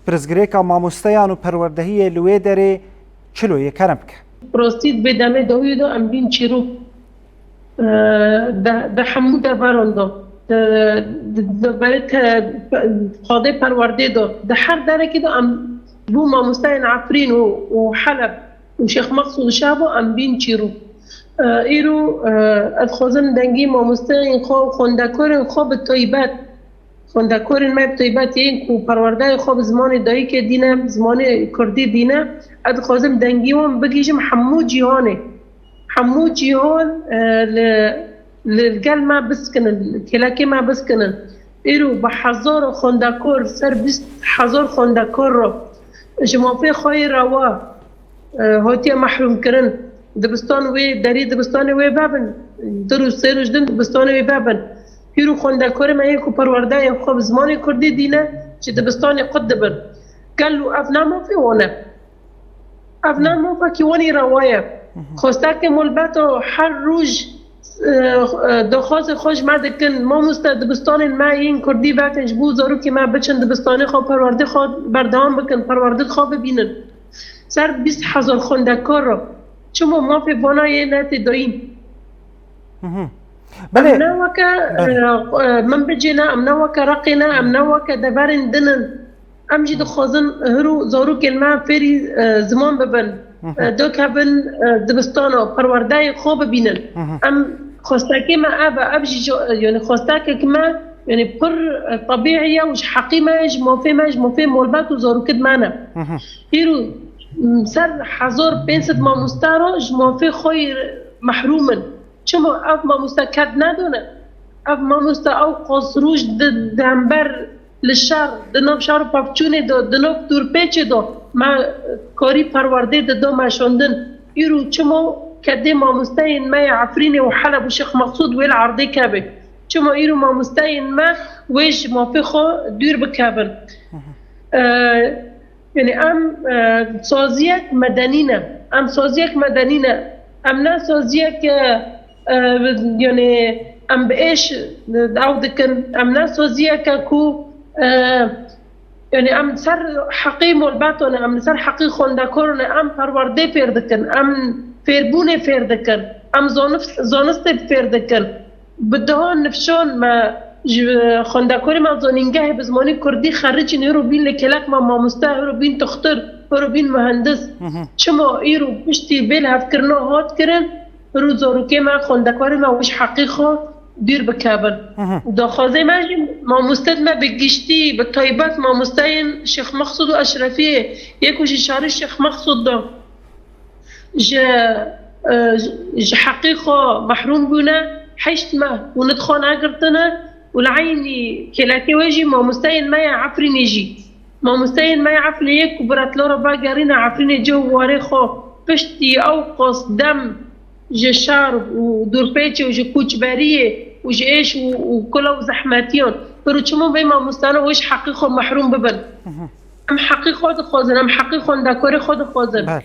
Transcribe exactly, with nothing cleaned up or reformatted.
Pirsgirêka mamosteyan û perwerdehiyê li wê derê çilo ye, kerem bike. Rastî di vê demê dawiyê de em bîn çîrok, e, de, de hemû deveran de, de, de, de berê te, xadê perwerdê de, de her derekê de em ji bo mamosteyên Efrîn û, û Heleb û Şêx Meqsûd û Şabo em bîn çîrok. E, îro, e, ez dixwazim dengî mamosteyên xwe û xwendekorên xwe bi taybet, xwendekorên me bi taybet yên ku perwerdeyê xwe bi zimanê dayikê dîne, bi zimanê kurdî dîne, ez dixwazim dengî wan bigihîjim hemû cîhanê. Hemû cîhan, e, li, li gel me biskinin, kêlekê me biskinin. Îro bi hezaro xwendekor, ser bîst hezar xwendekor re ji mafê xwe yê rewa, e, hatiye mehrûmkirin. Dibistan wê, derî dibistanê wê vebin, du roj sê roj din dibistanê wê vebin. Hîro xwendekorê me yê ku perwerdeyên xwe bi zimanê kurdî dîne, ji dibistanê qut dibin. Gelo ev ne mafê wan e? Ev ne mafekî wan î rewa ye. Xwestekê malbet e, her roj, e, e, daxwazê xwe ji me dikin, mamoste dibistanên me yên kurdî vekin, ji bo zarokê me biçin dibistanê xwe, perwerdê xwe berdewam bikin, perwerdê xwe bibînin. Ser bîst hezar xwendekar re. Çima mafê vana yê netê dayîn? Hı hı. Em Belê. ne weke, Belê. e, e, Minbicê ne, em ne weke Reqê ne, em ne weke deverên din in. Em jî Hı. dixwazin hiro zarokên me fêrî, e, ziman bibin. Hı hı. E, dok hebin, e, dibistana, perwerdeyê xwe bibînin. Hı hı. Em xwestekê me ev e, ev jî jo-, yani xwestekek me, yani pir, e, tebîî ye û ji heqî me, ji mafê me, ji mafê malbat û zarokê me ne. Hı hı. Hîro, m, ser hezar pênc sed mamoste re ji mafê xwe yê mehrûm in. Çima ev mamoste ked nedone? Ev mamoste ew qas roj di, di hember li şer, di nav şer û pevçûnê de, di nav dûrpêçê de me karî perwerdê dida meşandin. Îro çima kedê mamosteyên me ya Efrînê û Heleb û Şêx Meqsûd wê li erdê keve? Çima îro mamosteyên me wê ji mafê xwe dûr bikevin? Hı hı. E, Yani em, e, saziyek medenî ne. Em saziyek medenî ne. Em ne saziyek, e, e, yani em bi êş, e, ew dikin. Em ne saziyeke ku, e, yani em ser heqî malbatan e, em li ser heqî xwendekaran e, em perwerdê fêr dikin, em fêrbûnê fêr dikin, em zanif-, zanistê fêr dikin. Bi dehan nifşan me ji xwendekorê me zanîngehê bi zimanê kurdî xericîn, hiro bîn li kêlek me mamoste, hiro bîn toxtir, hiro bîn muhendis. Hı hı. Çima îro piştî vê lihevkirina hat kirin, hiro zarokê me, xwendekorê me wê ji heqî xwe dûr bikevin. Hı hı. Daxwazê me jî mamoste me bi giştî, bi taybet mamosteyên Şêx Meqsûd û Eşrefiyê, yê ku ji şarê Şêx Meqsûd de ji, e, ji heqê xwe mehrûm bûne, heşt meh û nid xwe negirtine û li eynî kêlekê wê jî mamosteyên me ya Efrînê jî. Mamosteyên me ya Efrînê yê ku bi retlo re vegerîne Efrînê cih û warê xwe piştî ew qas dem ji şar û dûrpêçê û ji koçberiyê û ji êş û, û kula û zehmetiyan. Piro çima vê mamostane wê ji heqê xwe mehrûm bibin? Hı hı. Em heqê xwe dixwazin, em heqê xwendekorê xwe dixwazin. Belê.